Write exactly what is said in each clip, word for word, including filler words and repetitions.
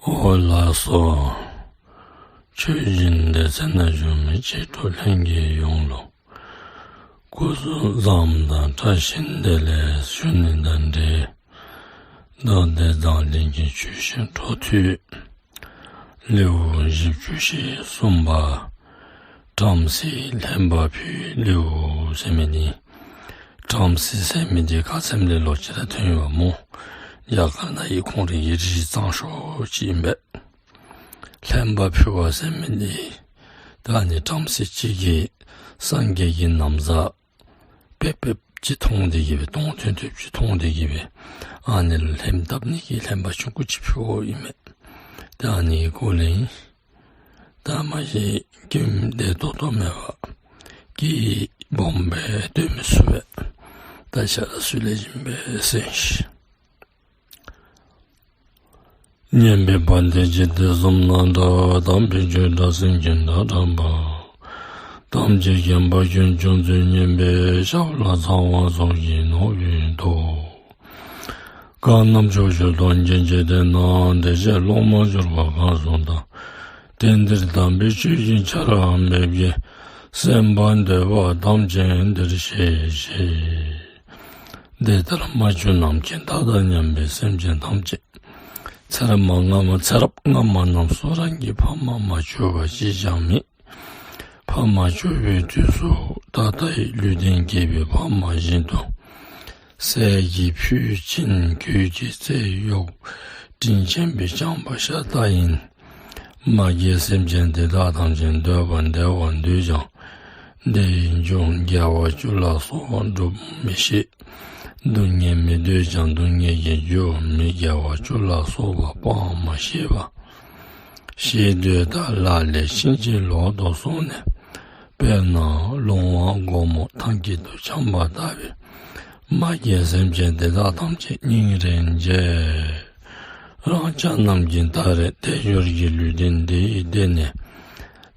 འོ་ལགས་སོ། ཆོས་སྦྱིན་སྡེ་ཚན་ནང་བཞུགས་མི་ཆོས་གྲོགས་ལྷན་རྒྱས་ཡོངས་ལུ་སྐུ་གཟུགས་བཟང་དང་བཀྲ་ཤིས་བདེ་ལེགས་ཞུ་ནི་དང་འབྲེལ། མདོ་སྡེ་མཛངས་བླུན་གྱི་ཆོས་བཤད་འཕྲོ་མཐུད་ལེའུ་བཞི་བཅུ་ཞེ་གསུམ་པ། བྲམ་ཟེ་ལྷན་པ་ཕུལ་བའི་ལེའུ་ཟེར་མི་འདི། བྲམ་ཟེ་ཟེར་མི་འདི་ཁ་ཙ་ལས་ལོག་ཅི་ར་ཐོན་ཡོདཔ་སྨོ། རྒྱ་གར་ནང་ཡང་ཁོང་རའི་རིགས་གཙང་ཤོས་ཅིག་ཨིན་པས། ལྷན་པ་ཕུལ་བ་ཟེར་མི་འདི་ད་ནི་བྲམ་ཟེ་ཅིག་གིས་སངས་རྒྱས་ཀྱི་ན་བཟའ་དཔེ་དཔེ་ཅིག་མཐོང་སྟེ་གི་སྦེ་དོང་ཐོན་ཐོནམ་ཅིག་མཐོང་སྟེ་གི་སྦེ་ཨ་ནི་ལུ་ལྷནམ་བཏབ་ནི་གི་ལྷན་པ་ཆུང་ཀུ་ཅིག་ཕུལཝ་ཨིན་མས། ད་ཨ་ནི་གི་སྐོར་ལས་ཨིན། ད་མ་གཞི་ཀུན་བདེ་ཏོག་ཏོ་མེད་པར་སྐད་སྦོམ་སྦེ་སྟོན་མི་ཚུགས་པས། ད་ཆ་ར་ཚུ་ལེགས་ཤོམ་སྦེ་གསན་ཤིག། སྙན་པའི་བ་དན་འཇིག་རྟེན་གསུམ་ན་གྲགས། དམ་པའི་ཆོས་སྒྲ་སེང་གེའི་སྒྲ་བསྒྲགས་པ། ཐམས་ཅད་མཁྱེན་པ་ཁྱོད་བྱོན་ཚུལ་སྙན་པའི་ཞབས་ལ་ཚངས་པ་མཚོ་སྐྱེས་ནོར་བུའི་མདོག། གང་རྣམས་ཕྱོགས་བཅུ་སྟོང་གི་འཇིག་རྟེན་ན། བདེ་གཤེགས་སློབ་མར་གྱུར་པ་གང་སུ་དག། དེང་འདིར་དམ་པའི་ཆོས་ཀྱི་ཆར་འབེབས་ཀྱིས། གསན་པར་འདོད་པ་ཐམས་ཅད་འདིར་གཤེགས་ཤིག། དེ་ལྟར་མ་གྱུར་ནམ་མཁའི་མཐའ་དང་མཉམ་པའི་སེམས་ཅན་ཐམས་ཅད། ཚེ་རབས་སྔ་མ་ཚེ་རབས་སྔ་མ་རྣམས་སུ་རང་གི་ཕ་མ་མ་གྱུར་པ་གཅིག་ཀྱང་མེད། ཕ་མ་གྱུར་པའི་དུས་སུ་ད་ལྟའི་ལུས་རྟེན་བསྐྱེད་པའི་ཕ་མ་བཞིན་དུ། ཟས་ཀྱི་ཕུད་བྱིན་གོས་ཀྱི་རྩེས་གཡོགས། དྲིན་ཆེན་པོས་བསྐྱངས་པ་ཤ་སྟག་ཡིན། མ་རྒན་སེམས་ཅན་དེ་དག་ཐམས་ཅད་འདོད་པ་བདེ་བ་འདོད་ཀྱང་བདེ་བའི་རྒྱུ་དགེ་བ་བཅུ་ལ་སོགས་པ་སྒྲུབ་མི་ཤེས། སྡུག་བསྔལ་མི་འདོད་ཀྱང་སྡུག་བསྔལ་གྱི་རྒྱུ་མི་དགེ་བ་བཅུ་ལ་སོགས་པ་སྤང་མ་ཤེས་པ། ཞེ་འདོད་དང་ལག་ལེན་ཕྱིན་ཅི་ལོག་ཏུ་སོང་ནས། དཔེར་ན་ལོང་བ་སྒོར་མོ་ཐང་དཀྱིལ་དུ་འཁྱམས་པ་ལྟ་བུའི་མ་རྒན་སེམས་ཅན་དེ་དག་ཐམས་ཅད་སྙིང་རེ་རྗེ། རང་ཅག་རྣམས་ཀྱིས་ད་རེས་དལ་འབྱོར་གྱི་ལུས་རྟེན་འདི་ཡི་སྟེང་ནས་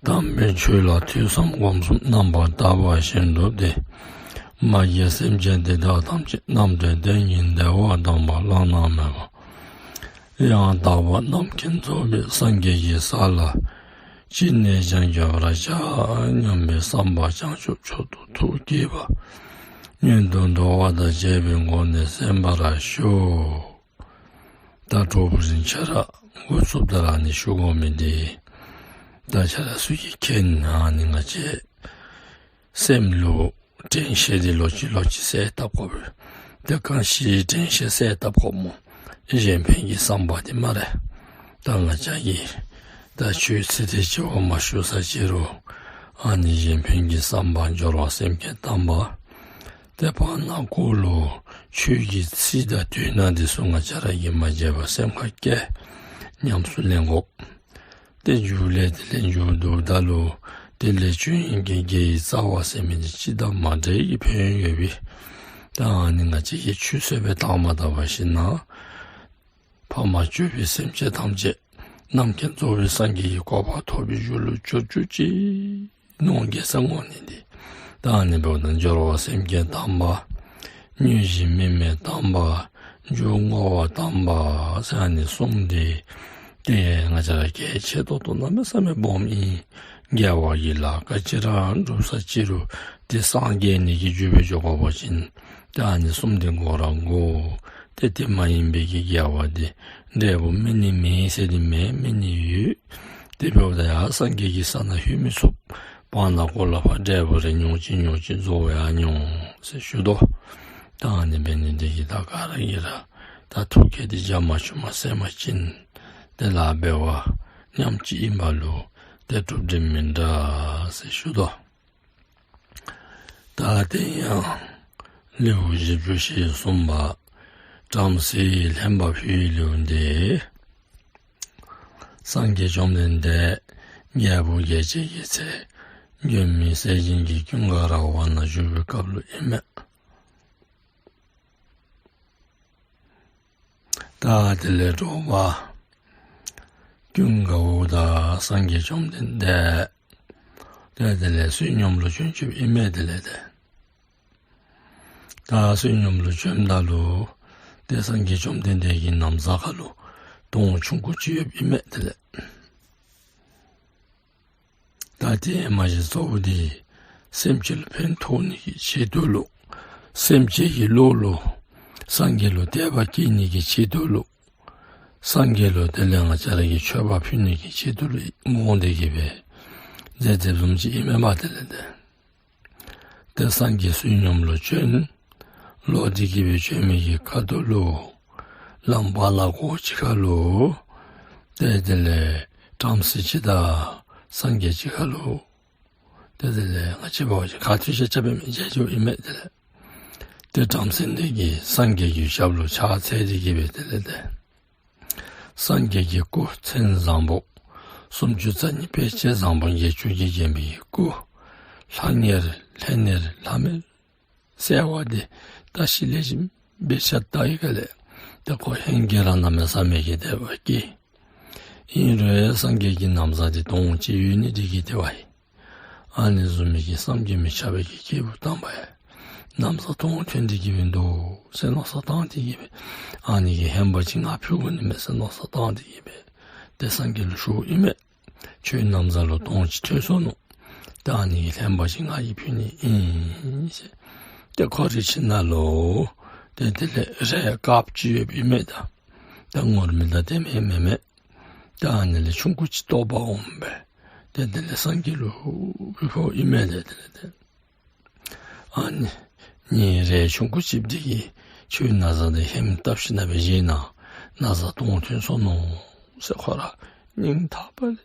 དམ་པའི་ཆོས་ལ་ཐོས་བསམ་སྒོམ་གསུམ་རྣམ་པར་དག་པ་ཞིག་བསྒྲུབས་ཏེ། མ་རྒན་སེམས་ཅན་དེ་དག་ཐམས་ཅད་རྣམ་གྲོལ་གཏན་གྱི་བདེ་བ་དམ་པ་བླ་ན་མེད་པ་ཡང་དག་པ་རྣམ་མཁྱེན་རྫོགས་པའི་སངས་རྒྱས་ཀྱི་ས་ལ་ཅི་ནས་ཀྱང་འགོད་པར་བྱ་སྙམ་པའི་བསམ་པ་བྱང་ཆུབ་མཆོག་ཏུ་ཐུགས་བསྐྱེད་པ་སྔོན་དུ་འགྲོ་བ་དང་བཅས་པའི་སྒོ་ནས་གསན་པར་ཞུ། ད་དྲོ་པ་རིང་ཆ་ར་འགོ་བཙུགསཔ་ད་ར་ཨ་ནི་ཞུ་དགོ་མི་འདི་ད་ཆ་ར་ཚུ་གིས་མཁྱེན། ཨ་ནི་ང་བཅས་སེམས་ལུ་དྲན་ཤེས་འདི་ལོག་ཅི་ལོག་ཅི་གསལ་བཏབ་དགོ་པས། ཏེ་གང་ཞིག་དྲན་ཤེས་གསལ་བཏབ་དགོཔ་སྨོ། གཞན་ཕན་གྱི་བསམ་པ་འདི་སྨ་རེ། ད་ང་བཅས་ཀྱིས་ད་ཆོས་ཚིག་དེ་ཅིག་བ་མ་ཞུ་ས་ཅིག་རུང་ཨ་ནི་གཞན་ཕན་གྱི་བསམ་པ་སྦྱོར་བ་སེམས་བསྐྱེད་དམ་པ། ཏེ་བར་ན་ཀོ་ལུ་ཆོས་ཀྱི་ཚིག་དང་དོན་དག་འདི་ཚུ་ང་བཅས་ར་གིས་མ་བརྗེད་པར་སེམས་ཁར་བཀལ་ཉམས་སུ་ལེན་དགོ། ཏེ་མཇུག་ལས་དེ་ལས་མཇུག་བསྡུཝ་ད་ལུ་དེ་ལས་ཆོས་ཉན་གྱི་དགེ་བའི་རྩ་བ་ཟེར་མི་འདི་ཅི་དང་མ་འདྲ་བའི་ཕན་ཡོན་ཡོད་པས། ད་ཨ་ནི་ང་བཅས་ཀྱིས་ཆུད་ཟོས་སྦེ་བཏང་མ་ད་པར་ཞིན་ན་ཕ་མ་གྱུར་པའི་སེམས་ཅན་ཐམས་ཅད་རྣམ་མཁྱེན་རྫོགས་པའི་སངས་རྒྱས་ཀྱི་གོ་འཕང་ཐོབ་པའི་རྒྱུ་ལུ་གྱུར་གྱུར་ཅིག་མནོ་དགེ་རྩ་བསྔོ་ནི་འདི། ད་ཨ་ནི་འབདཝ་ད་སྦྱོར་བ་སེམས་བསྐྱེད་དམ་པ། དངོས་གཞི་དམིགས་མེད་དམ་པ། མཇུག་བསྔོ་བ་དམ་པ་ཟེར་ཨ་ནི་གསུམ་འདི་ཏེ་ང་བཅས་ར་གལ་ཆེ་ཏོག་ཏོ་གནམ་མེད་ས་མེད་སྦོམ་ཨིན། དགེ་བ་གི་ལཱ་ག་ཅི་ར་སྒྲུབ་ས་ཅིག་རུང་ཏེ་སངས་རྒྱས་ནི་གི་རྒྱུ་སྦེ་འགྱོ་དགོ་པ་ཅིན་ཏེ་ཨ་ནི་གསུམ་འདི་དགོ་ར་དགོ། ཏེ་དེ་མ་ཡིན་པའི་གི་དགེ་བ་འདི་འབྲས་བུ་སྨིན་ནི་མེད་ཟེར་ནི་མེད། སྨིན་ནི་ཡོད། དེ་འབདཝ་ད་ཡང་སངས་རྒྱས་ཀྱི་ས་ནང་ལྷོད་མི་ཚུགས། བར་ན་ཀོ་ལུ་ཕར་འབྲས་བུ་རེ་མྱོང་ཅི་མྱོང་ཅི་རྫོགས་ཡར་འགྱོ་ཟེར་ཞུ་དོ། ད་ཨ་ནི་འབད་ནི་འདི་གིས་ད་ག་ར་གིས་ར་ད་ཐུགས་བསྐྱེད་འདི་རྒྱ་མ་ཆུང་མ་ཟེར་མ་ཅིན་ཏེ་ལཱ་འབད་བ་མཉམ་གཅིག་ཨིན་པ་ལུ་ཏེ་གྲུབ་འབྲས་མི་འདྲ་ཟེར་ཞུ་དོ། ད་དེ་ཡང་ལེའུ་བཞི་བཅུ་ཞེ་གསུམ་པ་བྲམ་ཟེ་ལྷན་པ་ཕུལ་བའི་ལེའུ་འདི། སངས་རྒྱས་བཅོམ་ལྡན་འདས་རྒྱལ་བུ་རྒྱལ་བྱེད་ཀྱི་ཚལ་མགོན་མེད་ཟས་སྦྱིན་གྱི་ཀུན་དགའ་ར་བ་ན་བཞུགས་པའི་སྐབས་ལུ་ཨིན་མས། ད་དེ་ལས་དྲོ་པ་ཀུན་དགའ་བོ་དང་སངས་རྒྱས་བཅོམ་ལྡན་འདས་ཏེ་དེ་ལས་བསོད་སྙོམས་ལུ་བྱོན་བྱོནམ་ཨིན་མས། དེ་ལས་ཏེ་ད་བསོད་སྙོམས་ལུ་བྱོནམ་ད་ལུ་ཏེ་སངས་རྒྱས་བཅོམ་ལྡན་འདས་ཀྱི་ན་བཟའ་ཁ་ལུ་ དོང་ཆུང་ཀུ་ཅིག་ཡོདཔ་ཨིན་མས། དེ་ལས་ད་དེ་མ་གཞི་གཙོ་བོ་འདི་སེམས་ཅན་ལུ་ཕན་ཐོགས་ནི་གི་ཆེད་དུ་ལུ། སེམས་ཅན་གྱི་བློ་ལུ་སངས་རྒྱས་ལུ་དད་པ་སྐྱེ་ནི་གི་ཆེད་དུ་ལུ། སངས་རྒྱས་ལུ་དེ་ལས་ང་བཅས་ར་གིས་མཆོད་པ་ཕུལ་ནི་གི་ཆེད་དུ་ལུ་དགོངས་ཏེ་གི་སྦེ་མཛད་མཛདཔ་བཟུམ་ཅིག་ཨིན་མས་པ། དེ་ལས་ཏེ་ཏེ་སངས་རྒྱས་བསོད་སྙོམས་ལུ་བྱོན། ལོག་སྟེ་གི་སྦེ་བྱོན་མི་གི་ཁ་ཐུག་ལུ་ལམ་བར་ན་གོ་ཅིག་ཁར་ལུ་ཏེ་དེ་ལས་བྲམ་ཟེ་ཅིག་དང་སངས་རྒྱས་ཅིག་ཁར་ལུ་ཏེ་དེ་ལས་ང་བཅས་འབད་བ་ཅིན་ཁ་ཐུག་བཤད་བཤདཔ་ཨིན་མས། མཇལ་འཇུག་ཨིན་མས། དེ་ལས་ཏེ་བྲམ་ཟེ་འདི་གིས་སངས་རྒྱས་ཀྱི་ཞབས་ལུ་ཕྱག་འཚལ་ཏེ་གི་སྦེ་དེ་ལས་ཏེ་སངས་རྒྱས་ཀྱི་སྐུ་མཚན་བཟང་པོ་སུམ་ཅུ་རྩ་གཉིས་དཔེ་བྱད་བཟང་པོ་བརྒྱད་ཅུ་གིས་བརྒྱན་པའི་སྐུ་ལྷང་ངེར་ལྷན་ནེར་ལྷམ་མེར་གསལ་བ་འདི་བལྟ་ཞིནམ་ལས་ཅིག་འབད་ཤ་ད་ཡི་ག་ལས་ཏེ་ཁོ་ཧེང་སྐལ་ར་གནམ་མེད་ས་མེད་ཀྱི་དད་པ་སྐྱེས། ཨིན་རུང་སངས་རྒྱས་ཀྱི་ན་བཟའ་འདི་དོང་ཅིག་ཡོད་ནི་འདི་གིས་དེ་བ་ཡི། ཨ་ནི་བཟུམ་མའི་གི་བསམ་གྱིས་མི་ཁྱབ་པའི་གི་སྐྱེས་བུ་དམ་པ་ཡང་ན་བཟའ་དོང་ཐོན་ཏེ་གི་སྦེ་འདུག་ཟེར་མནོ་བསམ་བཏང་སྟེ་གི་སྦེ་ཨ་ནི་གི་ཧན་པ་ཅིག་ང་ཕུལ་དགོ་ནི་མས་ཟེར་མནོ་བསམ་བཏང་སྟེ་གི་སྦེ་ཏེ་སངས་རྒྱས་ལུ་ཞུཝ་ཨིན་མས། ཁྱོད་ན་བཟའ་ལུ་དོང་ཅིག་ཐོན་སོ་ནུག། ད་ཨ་ནི་གི་ལྷན་པ་ཅིག་ང་གིས་ཕུལ་ནི་ཨིན་ཟེར། ཏེ་ཁོ་རའི་ཁྱིམ་ནང་ལུ་ཏེ་དེ་ལས་རས་དཀརཔོ་ཅིག་ཡོདཔ་ཨིན་མས། ད་ད་ངུར་སྨྲིག་དང་དེ་མེན་མེན་མས། ད་ཨ་ནི་ལས་ཆུང་ཀུ་ཅིག་བཏོག་པར་འོངམ་སྦེ་ཏེ་དེ་ལས་སངས་རྒྱས་ལུ་ཕུལཝ་ཨིན་མས། ཏེ་དེ་ལས་ཏེ་ཨ་ནི་ངེའི་རས་ཆུང་ཀུ་ཅིག་འདི་གིས་ཁྱོད་ན་བཟའ་འདི་ཧེ་མ་བཏབ་ཞིནམ་ལས་སྦེ་བཞེས་ན་ན་བཟའ་དོང་ཐོན་སོ་ནུག་ཟེར་ཁོ་ར་སྙིང་ཐག་པ་ལས་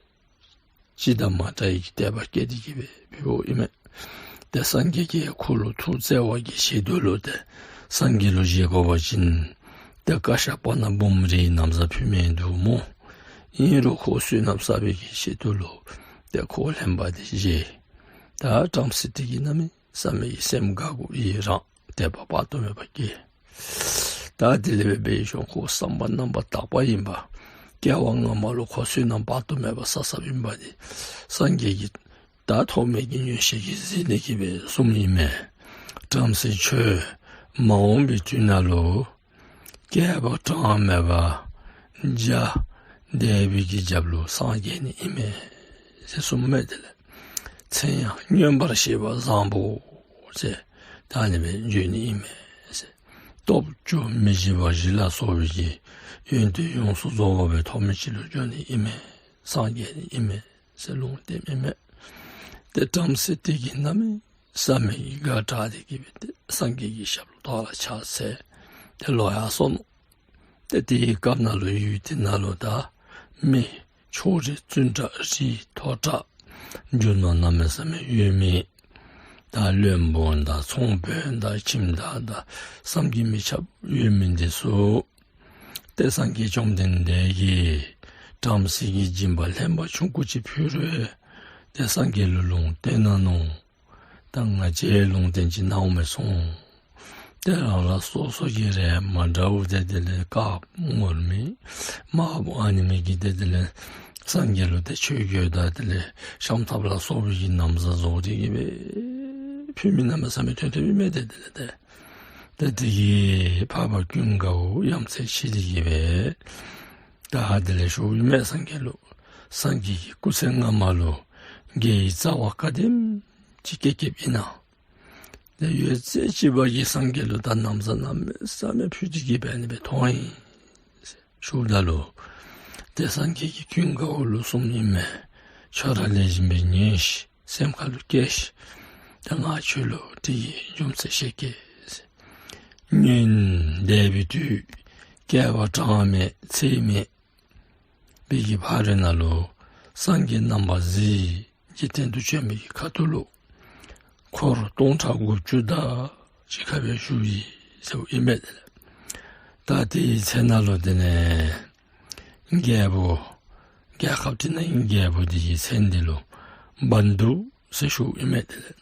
ཅི་དང་མ་འདྲ་བའི་གི་དད་པ་སྐྱེས་ཏེ་གི་སྦེ་ཕུལཝ་ཨིན་མས། ཏེ་སངས་རྒྱས་ཀྱིས་ཁོ་ལུ་ཐུགས་བརྩེ་བ་གི་ཆེད་དུ་ལུ་ཏེ་སངས་རྒྱས་ལུ་བཞེས་དགོ་པ་ཅིན་ཏེ་ཀ་ཤ་པ་ན་འབུམ་རིའི་ན་བཟའ་ཕུལ་མི་འདུག་སྨོ། ཨིན་རུང་ཁོ་བསོད་ནམས་བསགས་པའི་གི་ཆེད་དུ་ལུ་ཏེ་ཁོ་ལྷན་པ་འདི་བཞེས། ད་བྲམ་ཟེ་འདི་གིས་གནམ་མེད་ས་མེད་ཀྱི་སེམས་དགའ་དགུ་ཡི་རང་དད་པ་དཔག་ཏུ་མེད་པ་སྐྱེས། ད་དེ་ལས་འབད་འབད་ཞིནམ་ཁོ་བསམ་པ་རྣམ་པར་དག་པ་ཨིན་པ། སྐྱེ་བ་སྔ་མ་ལུ་ཁོ་བསོད་ནམས་དཔག་ཏུ་མེད་པ་བསགས་བསགསཔ་ཨིན་པ་འདི་སངས་རྒྱས་ཀྱིས་ད་ཐོག་མེད་ཀྱི་མངོན་ཤེས་ཀྱིས་གཟིགས་ནི་གི་སྦེ་གསུངམ་ཨིན་མས། བྲམ་ཟེ་ཁྱོད་མ་འོངས་པའི་དུས་ནང་ལུ་བསྐལ་པ་གྲངས་མེད་པ་བརྒྱ་འདས་པའི་གི་རྒྱབ་ལུ་སངས་རྒྱས་ནི་ཨིན་མས་ཟེར་གསུངམ་མས། དེ་ལས་མཚན་ཡང་མངོན་པར་ཤེས་པ་བཟང་པོ་ཟེར་ད་ཨ་ནི་སྦེ་བརྗོད་ནི་ཨིན་མས་ཟེར། སྟོབས་བཅུ་མི་འཇིགས་པ་བཞི་ལ་སོགས་པའི་གི་ཡོན་ཏན་ཡོངས་སུ་རྫོགས་པ་སྦེ་ཐོགས་མེད་ཅིག་ལུ་འགྱུར་ནི་ཨིན་མས། སངས་རྒྱས་ནི་ཨིན་མས་ཟེར་ལུང་བསྟནམ་ཨིན་མས། ཏེ་བྲམ་ཟེ་འདི་གིས་གནམ་མེད་ས་མེད་ཀྱི་དགའ་དྲགས་ཏེ་གི་སྦེ་ཏེ་སངས་རྒྱས་ཀྱི་ཞབས་ལུ་ད་ར་ཕྱག་འཚལ་ཏེ་ལོག་ཡར་སོ་ནུག། ཏེ་དེའི་སྐབས་ནང་ལུ་ཡུལ་དེ་ནང་ལུ་ད་མི་ཕྱོགས་རིས་བཙུན་དྲགས་རིས་མཐོ་དྲགས་རྒྱུ་ནོར་གནམ་མེད་ས་མེད་ཡོད་མི་ད་བློན་པོ་དང་ཚོང་དཔོན་དང་ཁྱིམ་བདག་དང་བསམ་གྱིས་མི་ཁྱབ་ཡོད་མི་འདི་ཚུ་ཏེ་སངས་རྒྱས་བཅོམ་ལྡན་འདས་ཀྱིས་བྲམ་ཟེ་གི་སྦྱིན་པ་ལྷན་པ་ཆུང་ཀུ་ཅིག་ཕུལ་རུང་ཏེ་སངས་རྒྱས་ལུ་ལུང་བསྟན་གནང་ནུག། ད་ང་བཅས་ལུང་བསྟན་ཅིག་གནང་འོང་མས་གསུངས། ཏེ་རང་རང་སོ་སོ་གི་རས་མ་འདྲཝ་ཏེ་དེ་ལས་དཀརཔོ་ངུར་སྨྲིག་དམརཔོ་ཨ་ནི་མི་གིས་ཏེ་དེ་ལས་སངས་རྒྱས་ལུ་ཏེ་ཆོས་གོས་དང་དེ་ལས་ཤམ་ཐབས་ལ་སོགས་པའི་གི་ན་བཟའ་བཟོ་སྟེ་གི་སྦེ་ཕུལ་མི་གནམ་མེད་ས་མེད་ཐོན་ཐོནམ་ཨིན་མས། ཏེ་དེ་ལས་ཏེ་ཏེ་དེ་གིས་འཕགས་པ་ཀུན་དགའ་བོ་ཡ་མཚན་ཆེ་སྟེ་གི་སྦེ་ད་དེ་ལས་ཞུཝ་ཨིན་མས་སངས་རྒྱས་ལུ། སངས་རྒྱས་ཀྱི་སྐུ་ཚེ་སྔ་མ་ལུ་དགེ་བའི་རྩ་བ་ག་དེམ་ཅིག་བསྐྱེད་བསྐྱེདཔ་ཨིན་ན། ཏེ་ཡོད་ཚད་ཅིག་འབད་གི་སངས་རྒྱས་ལུ་ད་ན་བཟའ་གནམ་མེད་ས་མེད་ཕུལ་ཏེ་གི་སྦེ་ཨ་ནི་སྦེ་ཐོན་ཡི་ཞུཝ་ད་ལུ་ཏེ་སངས་རྒྱས་ཀྱིས་ཀུན་དགའ་བོ་ལུ་གསུངམ་ཨིན་མས། ཁྱོད་ར་ལེགས་ཤོམ་སྦེ་ཉན་ཤིག། སེམས་ཁ་ལུ་བཀལ་ཤིག། ད་ང་ཁྱོད་ལུ་དེ་གི་རྒྱུ་མཚན་བཤད་གེ། སྔོན་འདས་པའི་དུས་བསྐལ་པ་གྲངས་མེད་ཚད་མེད་པའི་གི་ཕ་རོལ་ནང་ལུ་སངས་རྒྱས་རྣམ་པར་གཟིགས་འཇིག་རྟེན་དུ་བྱོན་པའི་གི་ཁ་ཐུག་ལུ་འཁོར་སྟོང་ཕྲག་དགུ་བཅུ་དང་གཅིག་ཁར་སྦེ་བཞུགས་ཡི་ཟེརཝ་ཨིན་མས། དེ་ལས་ད་དེའི་ཚེ་ནང་ལུ་དེ་ལས་རྒྱལ་པོ་རྒྱལ་ཁབ་དེ་ནང་གི་རྒྱལ་པོ་དེ་གི་མཚན་དེ་ལུ་བནྡུ་ཟེར་ཞུཝ་ཨིན་མས། དེ་ལས་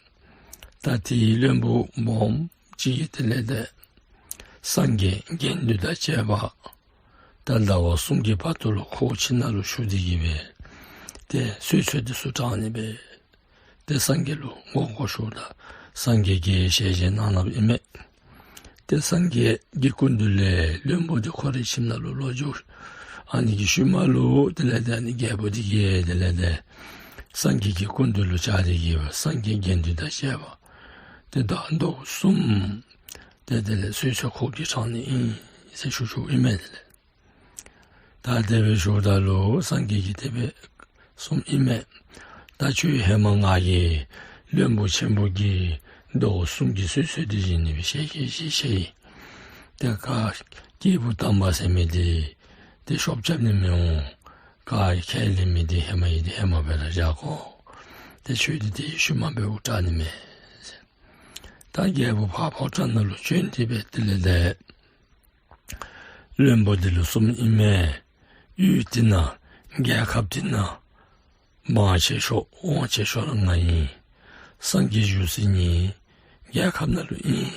ད་དེའི་བློན་པོ་སྦོམ་ཅིག་གིས་དེ་ལས་ཏེ་སངས་རྒྱས་དགེ་འདུན་དང་བཅས་པ་ད་ཟླ་བ་གསུམ་གྱི་བར་དུ་ལུ་ཁོ་ཁྱིམ་ནང་ལུ་བཞུགས་ཏེ་གི་སྦེ་ཏེ་གསོལ་ཚོགས་དེ་ཚུ་དྲང་ནི་སྦེ་ཏེ་སངས་རྒྱས་ལུ་དགོངས་དགོངས་ཞུཝ་ད་སངས་རྒྱས་ཀྱིས་ཞལ་བཞེས་གནང་གནངམ་ཨིན་མས། ཏེ་སངས་རྒྱས་ཀྱི་སྐུ་མདུན་ལས་བློན་པོ་དེ་ཁོ་རའི་ཁྱིམ་ནང་ལུ་ལོག་འགྱོ་ ཨ་ནི་གི་ཤུལ་མ་ལུ་དེ་ལས་ཏེ་ཨ་ནི་རྒྱལ་པོ་འདི་གིས་དེ་ལས་ཏེ་སངས་རྒྱས་ཀྱི་སྐུ་མདུན་ལུ་བཅར་ཏེ་གི་སྦེ་སངས་རྒྱས་དགེ་འདུན་དང་བཅས་པ་ཏེ་ད་མདོ་གསུམ་ཏེ་དེ་ལས་གསོལ་ཚོགས་ཁོ་གིས་དྲངས་ནི་ཨིན་ཟེར་ཞུ་ཞུཝ་ཨིན་མས། དེ་ལས་ད་དེ་སྦེ་ཞུཝ་ད་ལུ་སངས་རྒྱས་ཀྱིས་དེ་སྦེ་གསུངམ་ཨིན་མས། ད་ཁྱོད་ཧེ་མ་ང་གིས་བློན་པོ་ཆེན་པོ་གིས་མདོ་གསུམ་གྱི་གསོལ་ཚོགས་འདི་བཞེས་ནི་སྦེ་བཤད་བཤད་བཤད་བཤད་ཡི། ཏེ་ཁ་སྐྱེས་བུ་དམ་པ་ཟེར་མི་འདི་ཏེ་ཤོབ་རྐྱབ་ནི་མི་འོང་། ཁ་ཁས་ལེན་མི་འདི་ཧེ་མ་ཡི་འདི་ཧེ་མ་སྦེ་ར་བཞག་དགོ། ཏེ་ཁྱོད་འདི་ཏེ་ཤུལ་མ་འབདཝ་དྲག་ནི་མས་ཟེར། ད་རྒྱལ་པོ་ཕར་ཕོ་བྲང་ནང་ལུ་བྱོན་ཏེ་སྦེ་དེ་ལས་ཏེ་བློན་པོ་འདི་ལུ་གསུངམ་ཨིན་མས། ཡུལ་འདི་ནང་རྒྱལ་ཁབ་འདི་ནང་འབངས་ཆེ་ཤོས་དབང་ཆེ་ཤོས་ར་ང་ཨིན། སངས་རྒྱས་བཞུགས་ས་ནི་རྒྱལ་ཁབ་ནང་ལུ་ཨིན།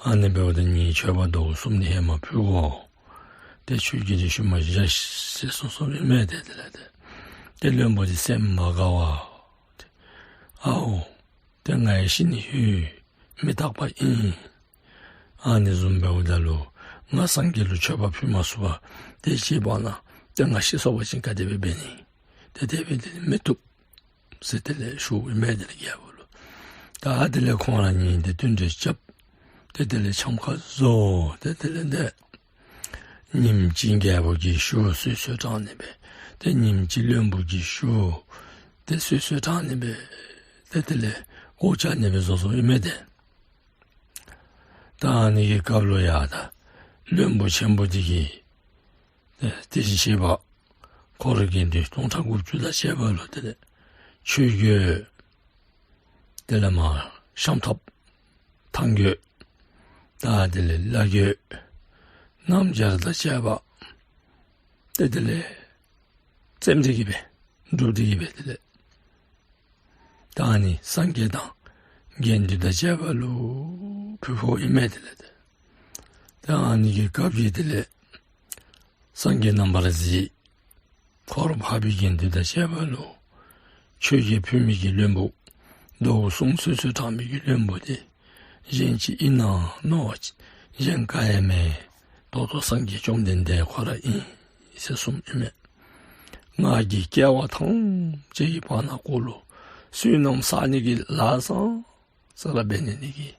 ཨ་ནི་འབདཝ་ད་ངེའི་མཆོད་པ་མདོ་གསུམ་འདི་ཧེ་མ་ཕུལ་དགོ། ཏེ་ཁྱོད་ཀྱིས་འདི་ཤུལ་མ་བཞག་ཟེར་གསུངས་གསུངསམ་ཨིན་མས། ཏེ་དེ་ལས་ཏེ་ཏེ་བློན་པོ་འདི་སེམས་མ་དགའ་བར་ཏེ་ཨའོ་ཏེ་ང་ཡང་ཤི་ནི་ཡོད། མི་རྟག་པ་ཨིན། ཨ་ནི་བཟུམ་འབདཝ་ད་ལུ་ང་སངས་རྒྱས་ལུ་མཆོད་པ་ཕུལ་མ་ཚུགས་པར་ཏེ་ཅིག་འབདན་ཏེ་ང་ཤི་སོང་པ་ཅིན་ག་དེ་སྦེ་འབད་ནི། ཏེ་དེ་སྦེ་འདི་ནི་མི་བཏུབ་ཟེར་དེ་ལས་ཞུཝ་ཨིན་མས། དེ་ལས་རྒྱལ་པོ་ལུ། ད་དེ་ལས་ཁོང་ར་གཉིས་འདི་བསྟུན་གྲོས་རྐྱབ། ཏེ་དེ་ལས་འཆམ་ཁ་བཟོ། ཏེ་དེ་ལས་ཏེ་ཉིནམ་གཅིག་རྒྱལ་པོ་གིས་ཞུ་གསོལ་ཚོགས་དྲང་ནི་སྦེ། ཏེ་ཉིནམ་གཅིག་བློན་པོ་གིས་ཞུ་ཏེ་གསོལ་ཚོགས་དྲང་ནི་སྦེ། ཏེ་དེ་ལས་སྒོ་བཅག་ནི་སྦེ་བཟོ་བཟོཝ་ཨིན་མས། ཏེ་ད་ཨ་ནི་གི་སྐབས་ལུ་ཡང་ད་བློན་པོ་ཆེན་པོ་འདི་གིས་ཏེ་དེ་བཞིན་གཤེགས་པ་འཁོར་དགེ་འདུན་སྟོང་ཕྲག་དགུ་བཅུ་དང་བཅས་པ་ལུ་དེ་ལས་ཆོས་གོས་དེ་ལས་མར་ཤམ་ཐབས་མཐང་གོས་ད་དེ་ལས་བླ་གོས་སྣམ་སྦྱར་དང་བཅས་པ་ཏེ་དེ་ལས་བཙེམས་ཏེ་གི་སྦེ་སྒྲུབ་སྟེ་གི་སྦེ་དེ་ལས་ད་ཨ་ནི་སངས་རྒྱས་དང་དགེ་འདུན་དང་བཅས་པ་ལུ་ཕུལ་ཕུལཝ་ཨིན་མས། དེ་ལས་ཏེ་ད་ཨ་ནི་གི་སྐབས་ཀྱི་དེ་ལས་སངས་རྒྱས་རྣམ་པར་གཟིགས་འཁོར་འཕགས་པའི་དགེ་འདུན་དང་བཅས་པ་ལུ་ཆོས་གོས་ཕུལ་མི་གི་བློན་པོ་མདོ་གསུམ་གསོལ་ཚོགས་དྲང་མི་གི་བློན་པོ་འདི་གཞན་ཅིག་ཨིན་ན་མནོ་བ་ཅིན་གཞན་ག་ཡང་མེན། ད་ལྟོ་སངས་རྒྱས་བཅོམ་ལྡན་འདས་ཁོ་ར་ཨིན་ཟེར་གསུངམ་ཨིན་མས། ང་གིས་སྐྱེ་བ་ཐམས་ཅད་ཀྱི་བར་ན་གུ་ལུ་བསོད་ནམས་བསག་ནི་གི་ལཱ་བཟང་ས་ར་འབད་ནི་འདི་གིས་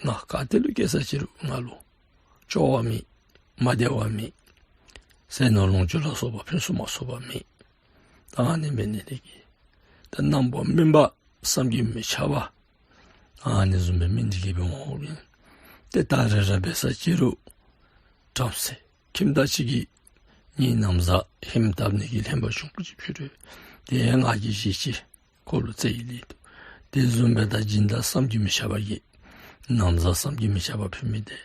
ང་ག་ཏེ་ལུ་སྐྱེས་ས་ཅི་རུང་ང་ལུ་སྐྱོ་བ་མེད། མ་བདེ་བ་མེད། ཟས་ནོར་ལོངས་སྤྱོད་ལ་སོགས་པ་ཕུན་སུམ་མ་ཚོགས་པ་མེད། ད་ཨ་ནི་འབད་ནི་འདི་གིས་ད་རྣམ་པ་སྨིན་པ་བསམ་གྱིས་མི་ཁྱབ་པ་ཨ་ནི་བཟུམ་སྦེ་སྨིན་ཏེ་གི་སྦེ་འོང་ཡི། ཏེ་ད་རེས་ར་འབད་ས་ཅི་རུང་བྲམ་ཟེ་ཁྱིམ་བདག་ཅིག་གིས་ངེའི་ན་བཟའ་ཧིམ་བཏབ་ནི་གི་ལྷན་པ་ཆུང་ཀུ་ཅིག་ཕུལ་རུང་དེ་ཡང་ང་གིས་བཞེས་ཅི། ཁོ་ལུ་བརྩེ་བའི་ལུས་དུ། དེ་བཟུམ་སྦེ་ད་སྦྱིན་བདག་བསམ་གྱིས་མི་ཁྱབ་པ་གིས་ན་བཟའ་བསམ་གྱིས་མི་ཁྱབ་པ་ཕུལ་མི་འདི་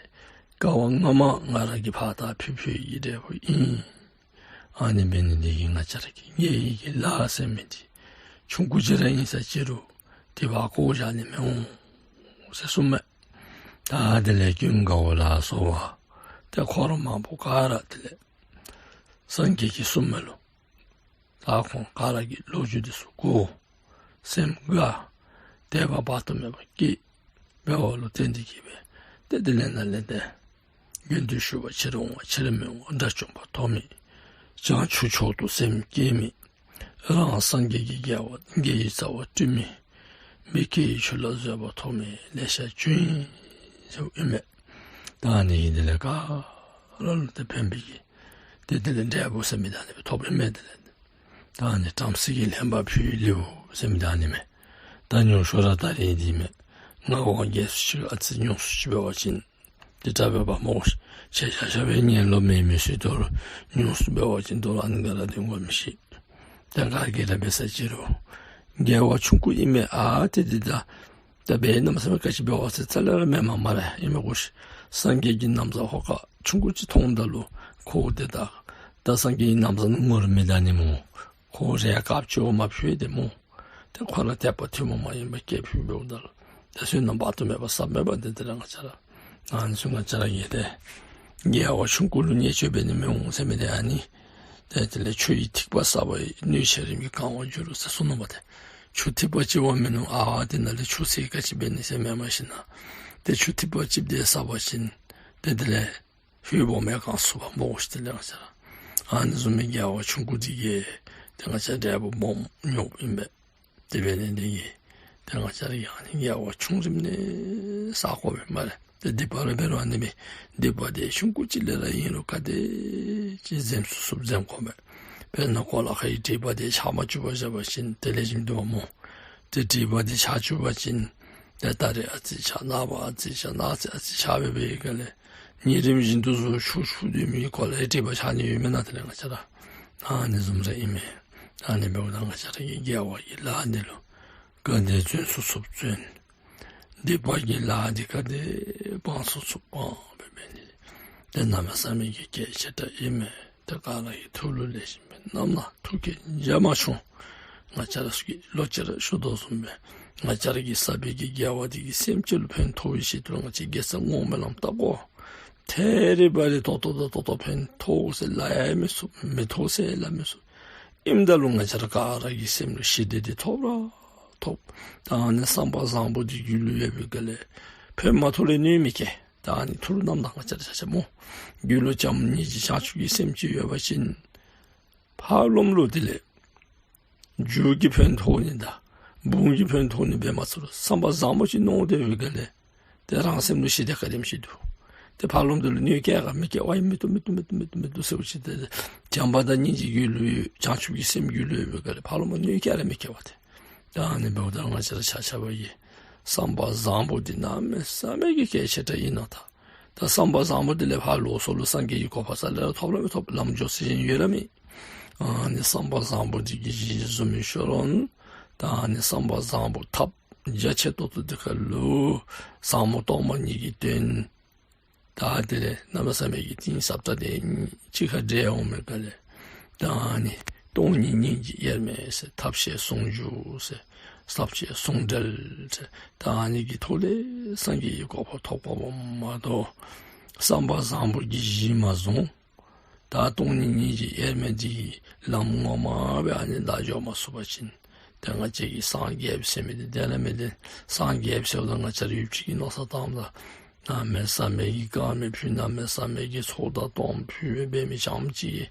དཀའ་བ་སྔ་མ་ང་ར་གིས་ཕར་ད་ཕུལ་ཕུལ་ཡི་འབྲས་བུ་ཨིན། ཨ་ནི་འབད་ནི་འདི་གིས་ང་བཅས་ར་གི་དགེ་བའི་གི་ལཱ་ཟེར་མི་འདི་ཆུང་ཀུ་ཅིག་ར་ཨིན་ས་ཅི་རུང་དེ་བ་བཀོ་བཞག་ནི་མི་འོང་ཟེར་གསུངམ་མས། ད་དེ་ལས་ཀུན་དགའ་བོ་ལ་སོགས་པ་ཏེ་འཁོར་མང་པོ་ག་ར་དེ་ལས་སངས་རྒྱས་ཀྱིས་གསུངམ་མས་ལོ། ད་ཁོང་ག་ར་གི་ལོ་རྒྱུས་འདི་ཚུ་གོ། སེམས་དགའ། དད་པ་དཔག་ཏུ་མེད་པ་སྐྱེས། འབདཝ་ལུ་བརྟེན་ཏེ་གི་སྦེ་ཏེ་དེ་ལས་ནཱ་ལས་ཏེ་དགེ་འདུན་ཞུ་བར་ཕྱིར་འོང་བ་ཕྱིར་མི་འོང་བ། དགྲ་བཅོམ་པ་ཐོབ་མི། བྱང་ཆུབ་མཆོག་ཏུ་སེམས་བསྐྱེད་མི། རང་སངས་རྒྱས་ཀྱི་དགེ་བ་དགེ་བའི་རྩ་བ་བསྐྲུན་མི། མི་སྐྱེ་བའི་ཆོས་ལ་བཟོད་པ་ཐོབ་མི་ལེ་ཤ་བྱུང་ཡི་ཟེརཝ་ཨིན་མས། ད་ཨ་ནི་གིས་དེ་ལས་ག་ར་ལུ་ཏེ་ཕན་པའི་གི་ཏེ་དེ་ལས་འབྲས་བུ་ཟེར་མི་ད་ཨ་ནི་སྦེ་ཐོབ་ཨིན་མས། དེ་ལས་ད་ཨ་ནི་བྲམ་ཟེ་གི་ལྷན་པ་ཕུལ་ལེའུ་ཟེར་མི་ད་ཨ་ནི་མས། ད་ཉུང་ཤོས་ར་ད་རིས་འདི་མས། ང་བ་རྒྱས་སུ་ཅིག་ཨ་ཙི་ཉུང་སུ་ཅིག་འབད་བ་ཅིན་དེ་ལྟ་འབད་བ་སྨོ། ཆེ་ཤ་ཤ་སྦེ་ཉན་ལོང་མེད་མི་ཚུ་དོ་རུང་ཉུང་སུ་འབད་བ་ཅིན་དོ་རུང་ཨ་ནི་ག་ར་དེ་འགོར་མི་ཤེས། ཏེ་ག་གིས་ར་འབད་ས་ཅི་རུང་དགེ་བ་ཆུང་ཀུ་ཨིན་མས། ཨ་ཏེ་འདི་ད་ད་འབད་གནམ་མེད་ས་མེད་ག་ཅི་འབད་བ་ཟེར་རྩ་ལས་ར་མེནམ་སྨ་རེ། ཨིན་མས་གོ་ཤིག། སངས་རྒྱས་ཀྱི་ན་བཟའ་ཧོ་ཀ་ཆུང་ཀུ་ཅིག་མཐོངམ་ད་ལུ་ཁོ་འདི་ད་ད་སངས་རྒྱས་ཀྱི་ན་བཟའ་ནང་ངོ་ར་མི་ད་ནི་སྨོ། ཁོ་རས་དཀརཔོ་ཅིག་མ་ཕུལ་ཏེ་སྨོ། ཏེ་ཁོ་ར་དད་པ་ཐུན་མོང་མ་ཡིན་པ་སྐྱེས་ཕུལ་འབདཝ་ད་ལུ་ཏེ་བསོད་ནམས་དཔག་ཏུ་མེད་པ་བསགས་མས་པ། འདི་འདི་ར་ང་བཅས་ར་ཨ་ནི་ཚུ་ང་བཅས་ར་གིས་ཏེ་དགེ་བ་ཆུང་ཀུ་ལུ་བརྙས་བཅོས་འབད་ནི་མི་འོང་ཟེར་མི་འདི་ཨ་ནི། ཏེ་དེ་ལས་ཆུ་ཡི་ཐིགས་པ་བསགས་པ་ཡིས། སྣོད་ཆེ་རིམ་གྱིས་གང་བར་འགྱུར་རོ་ཟེར་གསུངས་ནུག་པ། ཏེ་ཆུ་ཐིགས་པ་ཅིག་འབད་མིན་ནུག། ཨ་དེ་ནང་ལས་ཆུ་ཚད་ག་ཅི་འབད་ནི་ཟེར་མེན་པར་ཞིན་ན་ཏེ་ཆུ་ཐིགས་པ་ཅིག་འདི་བསགས་པ་ཅིན་ཏེ་དེ་ལས་ཧོད་སྦོམ་ཡང་གང་ཚུགས་པས་སྨོ་ཤིག། དེ་ལས་ང་བཅས་ར་ ཨ་ནི་བཟུམ་མའི་དགེ་བ་ཆུང་ཀུ་འདི་གིས་ཏེ་ང་བཅས་འབྲས་བུ་སྦོམ་མྱོངམ་ཨིན་པས། དེ་འབད་ནི་འདི་གིས་ཏེ་ང་བཅས་ར་གིས་ཨ་ནི་དགེ་བ་ཆུང་རིམ་ནས་བསག་དགོ་པས་སྨ་རེ། ཏེ་སྡིག་པ་ར་འབད་རུང་ཨ་ནི་མས། སྡིག་པ་དེ་ཆུང་ཀུ་ཅིག་ལས་ར་ཨིན་རུང་ག་དེ་ཅིག་འཛེམ་ཚུགས་ཚུགསཔ་འཛེམ་དགོ་པས། དཔེར་ན་གོ་ལ་ཁའི་སྒྲིག་པ་དེ་ཕྱགས་མ་བཅུ་པ་བཞག་པ་ཅིན་དེ་ལེགས་ཤོམ་འདུག་པ་སྨོ། ཏེ་སྒྲིག་པ་དེ་ཕྱགས་བཅུ་པ་ཅིན་ཏེ་ད་རིས་ཨ་ཙི་ཕྱགས་ནངས་པ་ཨ་ཙི་ཕྱགས་གནངས་ཚེ་ཨ་ཙི་ཕྱགས་འབད་བའི་སྒང་ལས་ཉིན་རིམ་བཞིན་དུ་བཟོ་ཆུ་ཆུ་དུས་མི་གོ་ལའི་སྒྲིག་པ་ཕྱགས་ནི་ཡོད་མེན་ན། དེ་ལས་ང་བཅས་ར་ཨ་ནི་བཟུམ་ར་ཨིན་མས། ཨ་ནི་འབདཝ་ད་ང་བཅས་ར་གིས་དགེ་བ་གི་ལཱ་འདི་ལུ་ག་དེ་བརྩོན་ཚུགས་ཚུགསཔ་བརྩོན། སྡིག་པ་གི་ལཱ་འདི་ག་དེ་སྤང་ཚུགས་ཚུགསཔ་སྤང་འབད་འབད་ནི་འདི་གནམ་མེད་ས་མེད་ཀྱི་གལ་ཆེ་དྲགས་ཨིན་མས། ཏེ་ག་ར་གི་ཐུགས་ལུ་ལེགས་ཤོམ་སྦེ་བསྣམས་ན་ཐུགས་ཁར་འཇགས་མ་ཆུང་། ང་བཅས་ར་ཚུ་གིས་ལོག་ཅི་ར་ཞུ་དོ་བཟུམ་སྦེ་ང་བཅས་ར་གིས་བསགས་པའི་གི་དགེ་བ་འདི་གིས་སེམས་ཅན་ལུ་ཕན་ཐོགས་པའི་ཆེད་དུ་ང་བཅས་དགེ་རྩ་བསྔོ་སྨོན་ལམ་བཏབ་དགོ། ཐད་རི་བ་རི་ཏོག་ཏོ་དང་ཏོག་ཏོ་ཕན་ཐོགས་ཟེར་སླབ་ཡང་མི་ཚུགས། མི་ཐོགས་ཟེར་སླབ་མི་ཚུགས། ཨིནམ་ད་ལུ་ང་བཅས་ར་ག་ར་གི་སེམས་ལུ་ཞི་བདེ་འདི་ཐོབ་ར་ཐོབ། ད་ཨ་ནི་བསམ་པ་བཟང་པོ་འདི་རྒྱུད་ལུ་ཡོད་པའི་སྒང་ལས་ཕན་མ་ཐོགས་ལས་གནོད་མི་སྐྱེལ། ད་ཨ་ནི་ཐུགས་ལུ་བསྣམས་ད་ང་བཅས་ར་ཆ་ཁྱབ་སྨོ། རྒྱུད་ལུ་བྱམས་སྙིང་རྗེ་བྱང་ཆུབ་ཀྱི་སེམས་ཅིག་ཡོད་པ་ཅིན་ཕར་ལོགམ་ལུ་དེ་ལས་རྒྱུ་གིས་ཕན་ཐོགས་ནི་དང་བུམོ་གིས་ཕན་ཐོགས་ནི་འབད་མ་ཚུགས་རུང་བསམ་པ་བཟང་པོ་ཅིག་མནོ་སྡོད་པའི་སྒང་ལས་ཏེ་རང་སེམས་ལུ་ཞི་བདེ་ག་དེམ་ཅིག་འདུག། ཏེ་ཕར་ལོགམ་འདི་ལུ་གནོད་སྐྱེལ་ག་མི་སྐྱེལ་བ་ཡང་མི་བཏུབ་མི་བཏུབ་མི་བཏུབ་མི་བཏུབ་མི་བཏུབ་ཟེར་བ་ཅིན་ཏེ་བྱམས་པ་དང་སྙིང་རྗེ་རྒྱུད་ལུ་ཡོད། བྱང་ཆུབ་ཀྱི་སེམས་རྒྱུད་ལུ་ཡོད་པའི་སྒང་ལས་ཕར་ལོགམ་གནོད་སྐྱེལ་ར་མི་སྐྱེལ་བ་ཏེ། ད་ཨ་ནི་འབདཝ་ད་ང་བཅས་ར་ཆ་ཁྱབ་ཀྱིས་བསམ་པ་བཟང་པོ་འདི་གནམ་མེད་ས་མེད་ཀྱི་གལ་ཆེ་དྲགས་ཨིན་ནོ། ད་ད་བསམ་པ་བཟང་པོ་འདི་ལས་ཕར་ལོགས་སུ་ལུ་སངས་རྒྱས་ཀྱི་གོ་འཕང་རྩ་ལས་ར་ཐོབ་ར་མི་ཐོབ། ལམ་འགྱོ་ས་ཅིག་ཡོད་ར་མེད། ཨ་ནི་བསམ་པ་བཟང་པོ་འདི་གིས་གཞི་བཟུང་མི་ཤོར་རུང་ད་ཨ་ནི་བསམ་པ་བཟང་པོ་ཐབས་རྒྱ་ཆེ་ཏོག་ཏོ་འདི་ཁར་ལུ་ཟབ་མོ་སྟོང་པ་ཉིད་ཀྱི་དོན་ད་དེ་ལས་གནམ་མེད་ས་མེད་ཀྱི་གཏིང་ཟབ་དྲགས་འདི་གཉིས་གཅིག་ཁར་འདྲེས་འོང་མི་སྒང་ལས་ད་ཨ་ནི་སྟོང་ཉིད་སྙིང་རྗེ་དབྱེར་མེད་ཟེར་ཐབས་ཤེས་ཟུང་འཇུག་ཟེར་ཐབས་ཤེས་ཟུང་འབྲེལ་ཟེར་ད་ཨ་ནི་གི་ཐོག་ལས་སངས་རྒྱས་ཀྱི་གོ་འཕང་ཐོབ་དགོཔ་མ་གཏོགས་བསམ་པ་བཟང་པོ་གིས་གཞི་མ་བཟུང་། ད་སྟོང་ཉིད་སྙིང་རྗེ་དབྱེར་མེད་འདི་གི་ལམ་ངོ་མ་སྦེ་ཨ་ནི་ད་འགྱོ་མ་ཚུགས་པ་ཅིན་ཏེ་ང་བཅས་ཀྱིས་སངས་རྒྱསཔ་ཟེར་མི་འདི་བདེན་ར་མི་བདེན། སངས་རྒྱསཔ་ཟེརཝ་ད་ང་བཅས་ར་ཡུདཔ་ཅིག་གི་མནོ་བསམ་བཏངམ་ད་གནམ་མེད་ས་མེད་ཀྱི་དཀར་མེ་ཕུལ་གནམ་མེད་ས་མེད་ཀྱི་ཚོགས་དང་གཏོརམ་ཕུལ་འབད་མི་རྐྱངམ་ཅིག་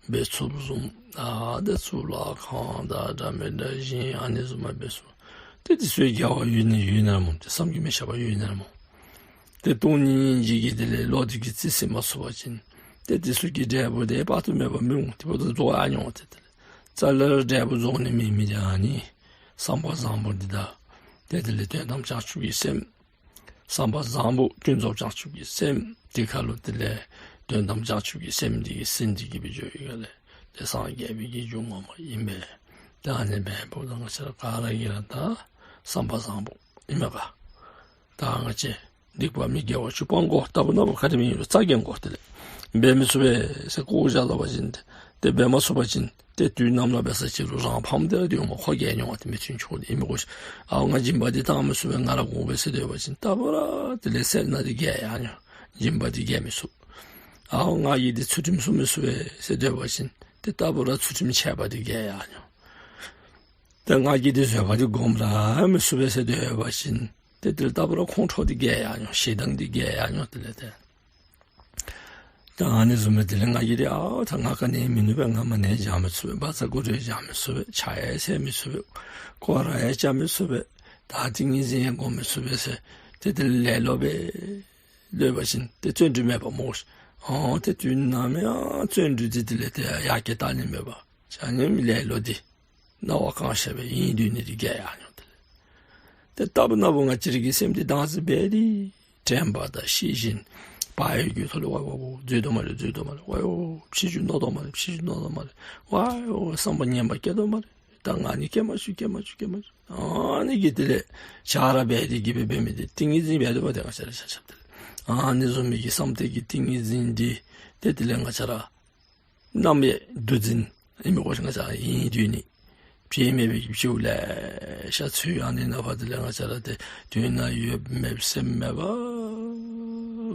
འབད་ཚུགསཔ་བཟུམ། ཨ་ཏེ་གཙུག་ལག་ཁང་དང་འདྲ་མི་འདྲ་བཞེངས་ཨ་ནི་བཟུམ་མ་འབད་ཚུགས། ཏེ་འདི་ཚུ་དགེ་བ་ཡོད་ནི་ཡོད་ནི་ར་སྨོ། ཏེ་བསམ་གྱིས་མི་ཁྱབ་པ་ཡོད་ནི་ར་སྨོ། ཏེ་སྟོང་ཉིད་སྙིང་རྗེ་གི་དེ་ལས་བློ་འདི་གིས་རྩིས་ཟིན་མ་ཚུགས་པ་ཅིན་ཏེ་འདི་ཚུ་གི་འབྲས་བུ་དེ་དཔག་ཏུ་མེད་པ་མི་འོང་། དེ་འབདཝ་ད་རྫོགས་ཡར་འགྱོ་འོང་། ཏེ་དེ་ལས་རྩ་ལས་ར་འབྲས་བུ་རྫོགས་ནི་མེད་མི་འདི་ཨ་ནི་བསམ་པ་བཟང་པོ་འདི་དང་ཏེ་དེ་ལས་དོན་དམ་བྱང་ཆུབ་ཀྱི་སེམས། བསམ་པ་བཟང་པོ་ཀུན་རྫོབ་བྱང་ཆུབ་ཀྱི་སེམས་འདི་ཁར་ལུ་དེ་ལས་དོན་དམ་བྱང་ཆུབ་ཀྱི་སེམས་འདི་གིས་ཟིན་ཏེ་གི་སྦེ་འགྱོ་བའི་སྒང་ལས་ཏེ་སངས་རྒྱས་པའི་གི་རྒྱུ་ངོ་མ་ཨིན་པས། ད་ཨ་ནི་འབདཝ་ད་ང་བཅས་ར་ག་ར་གིས་ར་ད་བསམ་པ་བཟང་པོ་ཨིན་མས་ག། ད་ང་བཅས་སྡིག་པ་མི་དགེ་བ་བཅུ་སྤང་དགོ། ལྟ་བུ་ན་བུ་ག་དེམ་ཨིན་རུང་རྩ་འགེངས་དགོ། དེ་ལས་འབད་མི་ཚུགས་པས་ཟེར་བཀོ་བཞག་ད་པ་ཅིན་ཏེ་འབད་མ་ཚུགས་པ་ཅིན་ཏེ་དུས་ནམ་ར་འབད་ས་ཅིག་རུང་རང་ཕམ་སྟེ་ར་སྡོདཔ་སྨོ། ཁོ་རྒྱལ་འགྱོ་འོང་། ཏེ་མི་མཐུན་ཕྱོགས་འདི་ཨིན་མི་དགོ་ཤིག། ཨའོ་ང་སྦྱིན་པ་འདི་བཏང་མི་ཚུགས་པས། ང་ར་དགོ་པས་ཟེར་སྡོད་པ་ཅིན་ལྟ་བུ་ར་དེ་ལས་སེར་སྣ་འདི་རྒྱལ་ཡར་འགྱོ། སྦྱིན་པ་འདི་རྒྱལ་མི་ཚུགས། ཨའོ་ང་གིས་འདི་ཚུལ་ཁྲིམས་སྲུང་མི་ཚུགས་པས་ཟེར་སྡོད་པ་ཅིན་ཏེ་ལྟ་བུ་ར་ཚུལ་ཁྲིམས་ཆད་པ་འདི་རྒྱལ་ཡར་འགྱོ། ཏེ་ང་གིས་འདི་བཟོད་པ་འདི་སྒོམ་ར་མི་ཚུགས་པས་ཟེར་སྡོད་པ་ཅིན་ཏེ་དེ་ལས་ལྟ་བུ་ར་ཁོང་ཁྲོ་འདི་རྒྱལ་ཡར་འགྱོ། ཞེ་སྡང་འདི་རྒྱལ་ཡར་འགྱོ། དེ་ལས་ཏེ་ད་ཨ་ནི་བཟུམ་སྦེ་དེ་ལས་ང་གིས་འདི་ཨའོ་ད་ང་ག་ནི་ཡང་མིན་ནུག་པས། ང་མ་ཎི་ཡང་བགྱང་མི་ཚུགས་པས། བཛྲ་གུ་རུ་ཡང་བགྱང་མི་ཚུགས་པས། ཕྱག་ཡང་འཚལ་མི་ཚུགས་པས། སྐོར་ར་ཡང་རྐྱབ་མི་ཚུགས་པས། ད་ཏིང་ངེ་འཛིན་ཡང་སྒོམ་མི་ཚུགས་པས་ཟེར་ཏེ་དེ་ལས་ལེ་ལོ་སྦེ་སྡོད་པ་ཅིན་ཏེ་བརྩོན་འགྲུས་མེདཔ་སྨོ་ཤིག། ཨོ་ཏེ་དུས་ནམ་ཡང་བརྩོན་འགྲུས་འདི་དེ་ལས་ཏེ་ཡར་རྒྱས་གཏང་ནི་མེད་པར་ཆ་མཉམ་ལེ་ལོ་འདི་སྣང་བ་གང་ཤར་སྦེ་ཨིན་སྡོད་ནི་འདི་རྒྱལ་ཡར་འགྱོ། དེ་ལས་ཏེ་ལྟ་བུ་ན་བུ་ང་བཅས་ར་གི་སེམས་འདི་བདག་འཛིན་འབད་དེ་དྲན་པ་དང་ཤེས་བཞིན་བག་ཡོད་ཀྱི་ཐོག་ལས་ཝའི་ཝའི་ཝའི་འཛོལ་དོ་མ་རེ་འཛོལ་དོ་མ་རེ། ཝའི་ཝའི་ཕྱི་འགྱུར་མནོ་དོ་མ་རེ་ཕྱི་འགྱུར་མནོ་དོ་མ་རེ། ཝའི་ཝའི་བསམ་པ་ངན་པ་སྐྱེ་དོ་མ་རེ། ད་ང་ནི་སྐྱེ་མ་བཅུག་སྐྱེ་མ་བཅུག་སྐྱེ་མ་བཅུག། ཨ་ནི་གིས་དེ་ལས་བྱ་ར་འབད་དེ་གི་སྦེ་འབད་མི་འདི་ཏིང་ངེ་འཛིན་འབད་དོ་བ་ཏེ་ང་བཅས་ར་ཆ་ཁྱབ་དེ་ལས་ཨ་ནི་བཟུམ་མའི་གི་བསམ་གཏན་གྱི་ཏིང་ངེ་འཛིན་འདི་ཏེ་དེ་ལས་ང་བཅས་ར་རྣམ་གཡེང་འདུ་འཛི་ཨིན་མི་དགོ་ཤིག། ང་བཅས་ཨིན་སྡོད་ནི་བྱེད་མེད་པའི་གི་བྱེཝ་ལེ་ཤ་ཚུ་ཨ་ནི་ནང་ཕར་དེ་ལས་ང་བཅས་ར་ཏེ་དོན་ན་ཡོད་མེད་སེམས་མེད་པར་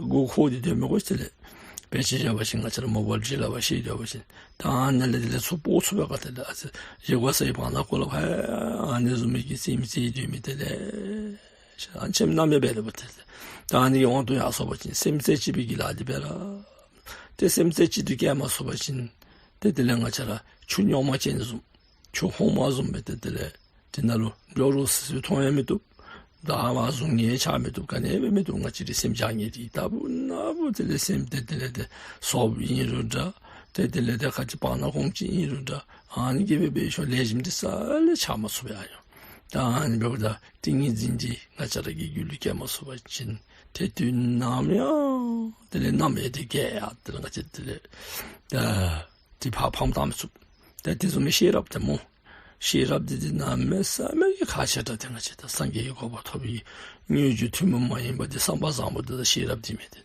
མགུ་འཁོར་ཏེ་སྡོད་མི་དགོ་ཤིག། དེ་ལས་དཔེ་ཅིག་བཞག་པ་ཅིན་ང་བཅས་ར་མོ་བཱའིལ་ཅིག་ལག་པར་བཤེད་སྡོད་པ་ཅིན་ད་ཨ་ནཱ་ལས་དེ་ལས་ཚུར་སྤོ་ཚུགས་པས་ག། དེ་ལས་ཨ་ཙི་བཞེས་སྒོ་ཟ་ཡི་བར་ན་གོ་ལ་ཕར་ཨ་ནི་བཟུམ་མའི་གི་རྩེདམོ་རྩེ་སྡོད་མི་དེ་ལེ་ཤ་ཨ་ནི་སེམས་རྣམ་གཡེང་འབད་དོ་བ་དེ་ལས་ད་ཨ་ནི་གི་དབང་དུ་ཡར་སོང་པ་ཅིན་སེམས་རྩེ་གཅིག་པའི་གི་ལཱ་འདི་འབད་ར་ཏེ་སེམས་རྩེ་གཅིག་ཏུ་སྐྱེ་མ་ཚུགས་པ་ཅིན་ ཏེ་དེ་ལས་ང་བཅས་ར་ཆུ་རྙོག་མ་ཅན་བཟུམ་ཆུ་ཧོང་མ་བཟུམ་སྦེ་ཏེ་དེ་ལས་དེ་ནང་ལུ་འགྱོ་རུང་སི་སི་མཐོང་ཡང་མི་བཏུབ། ད་ཨ་བཟུང་ནི་ཆ་མི་བཏུབ། ག་ནི་སྦེ་མི་བཏུབ། ང་བཅས་རའི་སེམས་བྱང་ཉེས་འདི་ལྟ་བུ་ན་བུ་དེ་ལས་སེམས་ཏེ་དེ་ལས་ཏེ་སོབ་ཨིན་རུང་འདྲ། ཏེ་དེ་ལས་ཏེ་ཁ་ཅིག་སྤང་ནང་གོམ་ཅིག་ཨིན་རུང་འདྲ། ཨ་ནི་གི་སྦེ་སྦེ་ཤོ་ལེགས་ཤོམ་འདི་རྩ་ལས་ཆགས་མ་ཚུགས་པར་ཨ་ཡོང་། ད་ཨ་ནི་འབདཝ་ད་ཏིང་ངེ་འཛིན་འདི་ང་བཅས་ར་གི་རྒྱུད་ལུ་སྐྱེ་མ་ཚུགས་པ་ཅིན་ཏེ་དུས་ནམ་ཡང་དེ་ལས་རྣམ་གཡེང་འདི་སྐྱེ་ཡར་དེ་ལས་ང་བཅས་དེ་ལས་ད་དེ་ཕར་ཕམ་བཏང་མི་ཚུགས། ཏེ་དེ་བཟུམ་མའི་ཤེས་རབ་དེ་སྨོ། ཤེས་རབ་འདི་དེ་གནམ་མེད་ས་མེད་ཀྱི་ཁག་ཆེ་དྲགས། ཏེ་ང་བཅས་ད་སངས་རྒྱས་ཀྱི་གོ་འཕང་ཐོབ་པའི་དངོས་རྒྱུ་ཐུན་མོང་མ་ཡིན་པ་འདི་བསམ་པ་བཟང་པོ་འདི་དང་ཤེས་རབ་འདི་མས། ཏེ་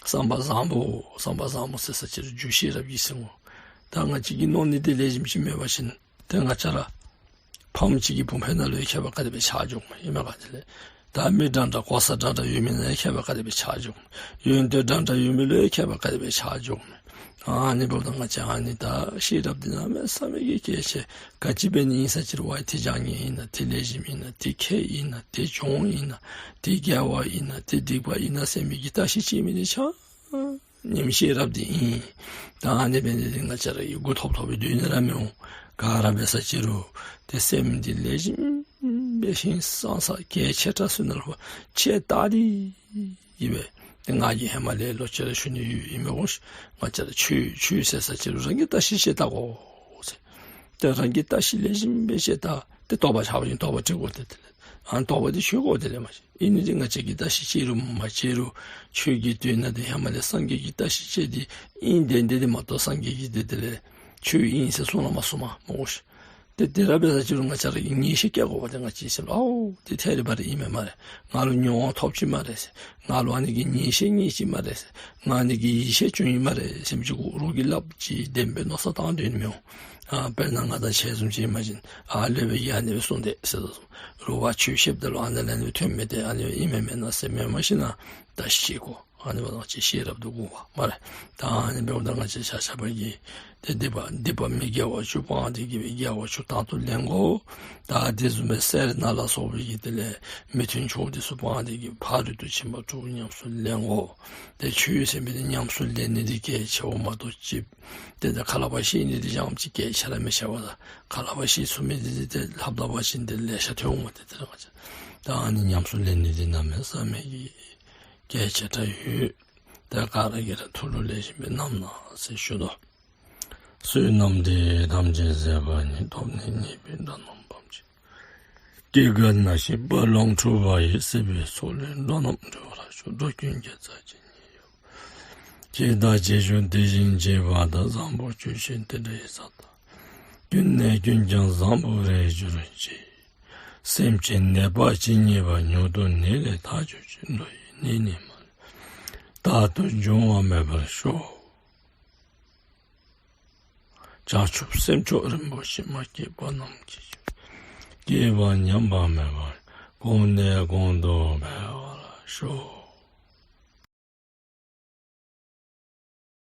བསམ་པ་བཟང་པོ་བསམ་པ་བཟང་པོ་ཟེར་ས་ཅིག་རུང་རྒྱུ་ཤེས་རབ་ཀྱིས་ཟིན་འོང་། ད་ང་བཅས་ཀྱིས་མནོ་ནི་འདི་ལེགས་ཤོམ་ཅིག་མེད་པ་ཅིན་ཏེ་ང་བཅས་ར་ཕམ་ཅིག་གི་བུམ་པའི་ནང་ལུ་ཡང་ཁྱད་པར་ག་དེ་སྦེ་ཆགས་འགྱོཝ་མས། ཨིན་མས་ག། དེ་ལས་ད་མི་འདྲ་འདྲ་གོ་ས་འདྲ་འདྲ་ཡོད་མི་ནང་ཡང་ཁྱད་པར་ག་དེ་སྦེ་ཆགས་འགྱོཝ་མས། ཡོན་ཏན་འདྲ་འདྲ་ཡོད་མི་ལུ་ཡང་ཁྱད་པར་ག་དེ་སྦེ་ཆགས་འགྱོཝ་མས། ཨ་ནི་འབདཝ་ད་ང་བཅས་ཨ་ནི་ད་ཤེས་རབ་འདི་གནམ་མེད་ས་མེད་ཀྱི་གལ་ཆེ། ག་ཅི་འབད་ནི་ཨིན་ས་ཅིག་རུང་ཝའི་ཏེ་བྱང་ཉེས་ཨིན་ན་ཏེ་ལེགས་ཤོམ་ཨིན་ན་ཏེ་ཁེ་ཨིན་ན་ཏེ་གྱོང་ཨིན་ན་ཏེ་དགེ་བ་ཨིན་ན་ཏེ་སྡིག་པ་ཨིན་ན་ཟེར་མི་གི་བརྟག་ཞིབ་བྱེད་མི་འདི་ཆ་མཉམ་ཤེས་རབ་འདི་ཨིན། ད་ཨ་ནི་འབད་ནི་འདི་ང་བཅས་ར་གིས་མགུ་འཐོམ་འཐོམ་སྦེ་སྡོད་ནི་ར་མི་འོང་། ག་ར་འབད་ས་ཅིག་རུང་ཏེ་སེམས་འདི་ལེགས་ཤོམ་སྦེ་ཧིང་སངས་ས་གལ་ཆེ་དྲགས་ཚུ་ནང་ལུ་ཕར་དཔྱད་བལྟ་སྟེ་གིས་སྦེ་ཏེ་ང་གིས་ཧེ་མ་ལས་ལོག་ཅི་ར་ཞུ་ནི་ཡོད་ཨིན་མས་གོ་ཤིག། ང་བཅས་ར་ཆོས་ཆོས་ཟེར་ས་ཅིག་རུང་རང་གིས་བརྟག་ཞིབ་དཔྱད་བལྟ་དགོ་ཟེར། ཏེ་རང་གིས་བརྟག་ཞིབ་ལེགས་ཤོམ་སྦེ་དཔྱད་བལྟ། ཏེ་རྟོགས་པ་ཆགས་པ་ཅིན་རྟོགས་པ་སྒྲིག་དགོ། ཏེ་དེ་ལས་ཨ་ནི་རྟོགས་པ་འདི་ཆོད་དགོ། དེ་ལས་མ་གཞི་ཨིན་ནི་འདི་ང་བཅས་ཀྱིས་བརྟག་ཞིབ་བྱས་རུང་མ་བྱས་རུང་ཆོས་ཀྱི་དོན་ནང་འདི་ཧེ་མ་ལས་སངས་རྒྱས་ཀྱིས་བརྟག་ཞིབ་བྱས་ཏེ་ཨིན་དེ་འདི་འདི་མ་གཏོགས་སངས་རྒྱས་ཀྱིས་འདི་དེ་ལས་ཆོས་ཨིན་ཟེར་གསུངས་ལ་མ་གསུངམ་མས་གོ་ཤིག། ཏེ་དེ་ར་འབད་ས་ཅིག་རུང་ང་བཅས་ར་གིས་ངེས་ཤེས་བསྐྱེད་དགོ་པས། ཏེ་ང་བཅས་སེམས་ལུ་ཨའོ་ཏེ་ཐད་རི་བ་རི་ཨིན་མས་སྨ་རེ། ང་ལུ་མྱོང་བ་ཐོབ་ཅི་སྨ་རེ་ཟེར། ང་ལུ་ཨ་ནི་གི་ངེས་ཤེས་རྙེད་ཅི་སྨ་རེ་ཟེར། ང་ཨ་ནི་གི་ཡིད་ཆེས་བྱུང་ཡི་སྨ་རེ་ཟེར་མི་ཅིག་གུ་རོགས་ཀྱིས་སླབ་ཅི། བདེན་པའི་མནོ་བསམ་བཏང་སྡོད་ནི་མི་འོང་། ཨ་དཔེར་ན་ང་དང་ཁྱེད་བཟུམ་ཅིག་ཨིན་པ་ཅིན་ཨ་ལས་སྦེ་ཡ་ཨ་ནི་སྦེ་གསུངས་ཏེ་ཟེར་དོ་བཟུམ་རུང་བ་ཆོས་བཤདཔ་ད་ལུ་ཨ་ནི་ལས་ཨ་ནི་སྦེ་ཐོན་མི་འདི་ཨ་ནི་སྦེ་ཨིན་མས་མེན་ན་ཟེར་མེན་མ་ཤེས་ན་བརྟག་ཞིབ་བྱེད་དགོ། ཨ་ནི་འབདཝ་ད་ང་བཅས་ཤེས་རབ་འདི་དགོ་པས་སྨ་རེ། ད་ཨ་ནི་འབདཝ་ད་ང་བཅས་ཆ་ཁྱབ་ཀྱིས་ཏེ་སྡིག་པ་སྡིག་པ་མི་དགེ་བ་བཅུ་སྤངས་ཏེ་གིས་སྦེ་དགེ་བ་བཅུ་དང་དུ་ལེན་དགོ། ད་དེ་བཟུམ་སྦེ་སེར་སྣ་ལ་སོགས་པའི་གི་དེ་ལས་མི་མཐུན་ཕྱོགས་འདི་ཚུ་སྤངས་ཏེ་གིས་ཕ་རོལ་ཏུ་ཕྱིན་པ་དྲུག་ཉམས་སུ་ལེན་དགོ། ཏེ་ཆོས་ཟེར་མི་འདི་ཉམས་སུ་ལེན་ནི་འདི་གལ་ཆེཝ་མ་གཏོགས་ཅིག་ཏེ་ད་ཁ་སླབ་པ་ཤེས་ནི་འདི་ཙམ་ཅིག་གལ་ཆེ་ར་མི་ཆེ་བས། ད་ཁ་སླབ་པ་ཤེས་ཚུགས་མི་འདི་ཏེ་ལྷབ་ད་པ་ཅིན་ཏེ་ལེ་ཤ་ཐོན་འོང་། ཏེ་དེ་ར་ང་བཅས་ད་ཨ་ནི་ཉམས་སུ་ལེན་ནི་འདི་གནམ་མེད་ས་མེད་ཀྱི་གལ་ཆེ་དྲགས་ཡོད། ཏེ་ག་ར་གིས་ར་ཐུགས་ལུ་ལེགས་ཤོམ་སྦེ་བསྣམས་གནང་ཟེར་ཞུ་དོ། བསོད་ནམས་འདི་ཡིས་ཐམས་ཅད་གཟིགས་པ་ཉིད། ཐོབ་ནས་ཉེས་པའི་དགྲ་རྣམས་ཕམ་བྱས་ཏེ། སྐྱེ་རྒ་ན་འཆིའི་རྦ་ཀློང་འཁྲུགས་པ་ཡི། སྲིད་པའི་མཚོ་ལས་འགྲོ་རྣམས་སྒྲོལ་བར་ཤོག། འགྲོ་ཀུན་དགེ་རྩ་ཇི་སྙེད་ཡོད། བྱས་དང་བྱེད་འགྱུར་དེ་བཞིན་བྱེད་པ་དང་། བཟང་པོ་ཇི་བཞིན་དེ་འདྲའི་ས་དག། ཀུན་ནས་ཀུན་ཀྱང་བཟང་པོར་རེག་གྱུར་ཅིག། སེམས་ཅན་ནད་པ་ཇི་སྙེད་པ། མྱུར་དུ་ནད་ལས་ཐར་གྱུར་ཅིག། འགྲོ་ཡི་ནད་ནི་མ་ལུས་པ། རྟག་ཏུ་འབྱུང་བ་མེད་པར་ཤོག། བྱང་ཆུབ་སེམས་མཆོག་རིན་པོ་ཆེ། མ་སྐྱེས་པ་རྣམས་སྐྱེ་གྱུར། སྐྱེས་པ་ཉམས་པ་མེད་པར། གོང་ནས་གོང་དུ་འཕེལ་བར་ཤོག།